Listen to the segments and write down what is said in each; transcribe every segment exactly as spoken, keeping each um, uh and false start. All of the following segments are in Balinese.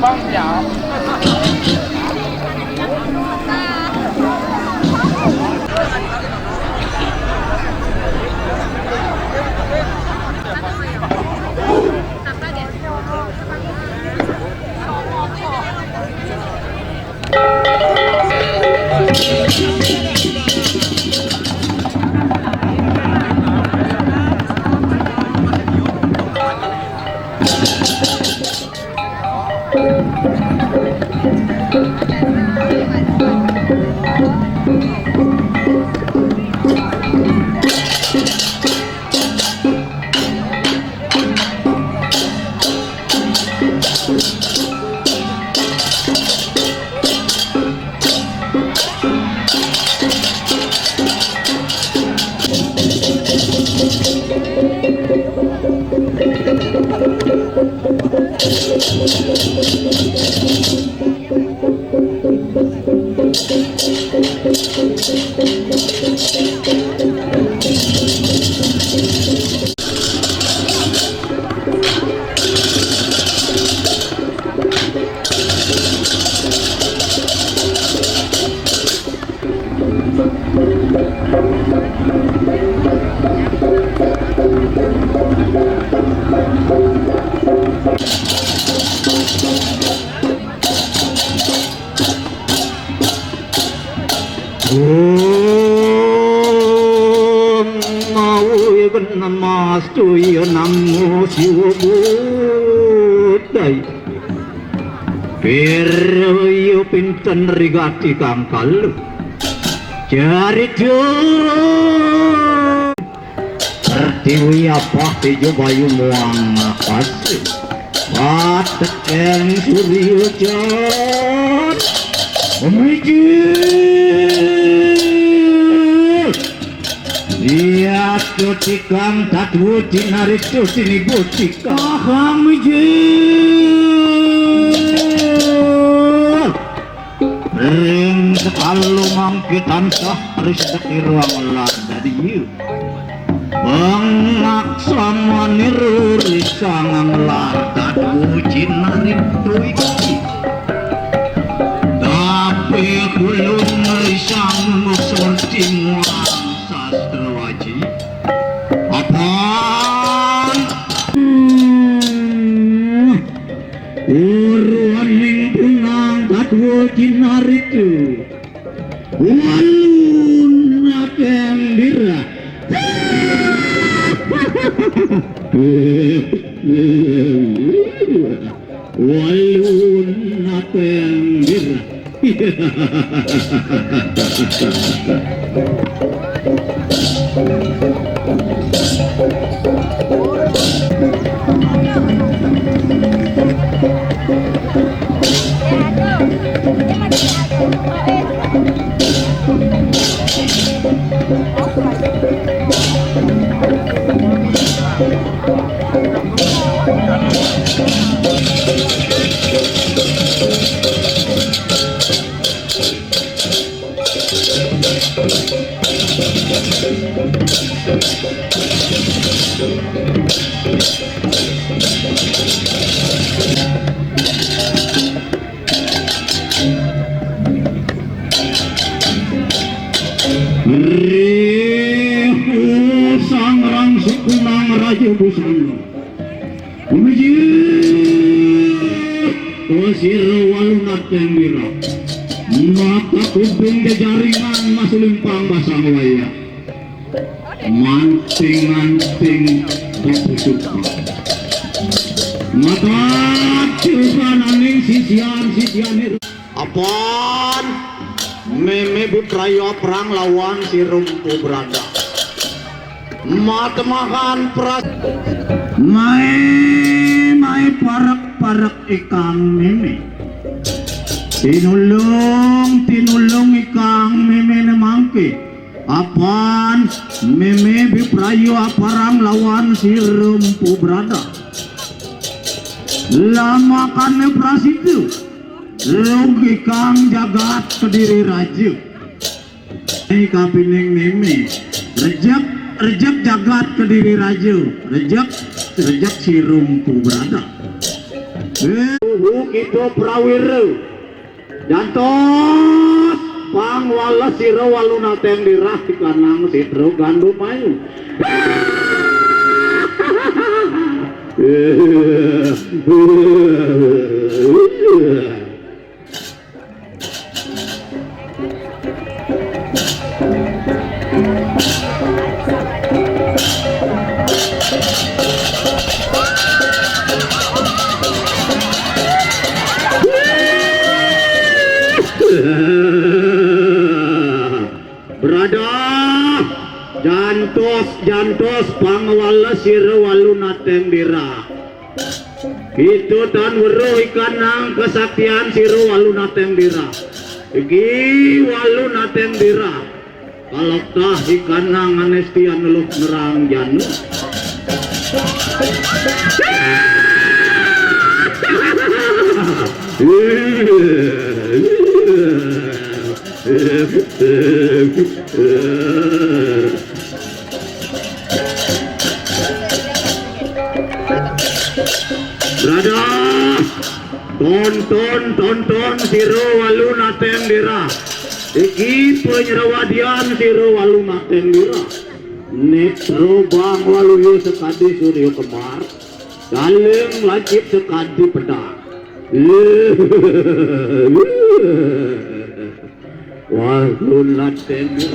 Om Nawi Namastu ya Namo Siwa Buddhaya. Pira ya pinten rigati kang kalu. Carita Pertiwi apah teja bayu muang akasa. Patekeng surya jar. Pemijil. Iya tutikang tatwa tinarita tinibutika. Ahang mijil. Ring sekala mangke tansah risedek iruang lar dadi. Pangaksamane ruri sangang lar dadi cinarito iki. Tapi kulun risang seperti muang sastra waji. Apan? Hmm. Urwaning punang tatwa cinarita. Walunateng birah. Walunateng birah. Rih, sang rang sukunang raja busana. Pemijil, wasira walunateng birah. Mata kuping jejaringan mas limpang basang wayah. Manting-anting kapusukan. Mata cubananing sisian-sisiane. Apan, meme butrayo perang lawan si Rumpu Brada. Matemahan pras-, mae, mae parek-parek ikang meme. Tinulung, tinulung ikang meme ne mangke. Apan meme biprayu aparang lawan si Rumpu Brada. Lamakane prasida, rugi kang jagat Kediri Raja. Ing kapining meme, rejek, rejek jagat Kediri Raja, rejek, rejek si Rumpu Brada. Eh. Kita prawira. Jantos pangwales sira walu nateng dirah, ikanang sitra gandum ayu. Brada, jantos, jantos pangwales sira walu nateng dirah. Kita tan weruh ikanang kasaktian sira walu nateng dirah. Iki walu nateng dirah. Kaloktah ikanang anestian luh nerang janu. Brada, tonton, tonton sira walu nateng dirah. Iki panyrawadian sira walu nateng dirah. Netra bang waluya sakadi surya kembar, daling lancip sakadi pedang. Wah, lunat tembok.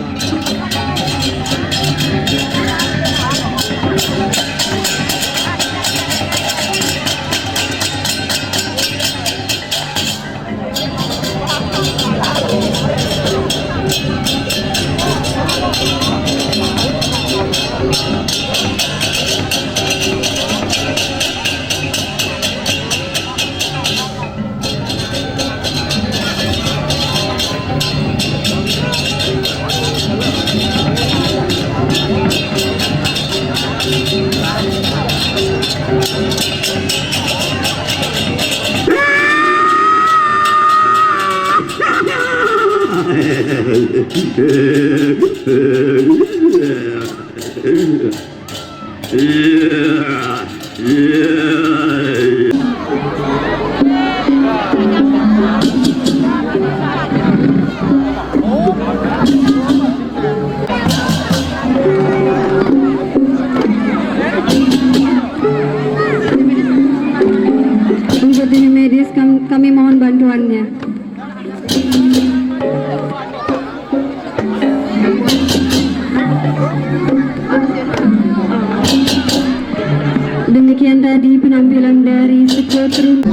Untuk tim medis, kam- kami mohon bantuannya. Demikian tadi penampilan dari skuter.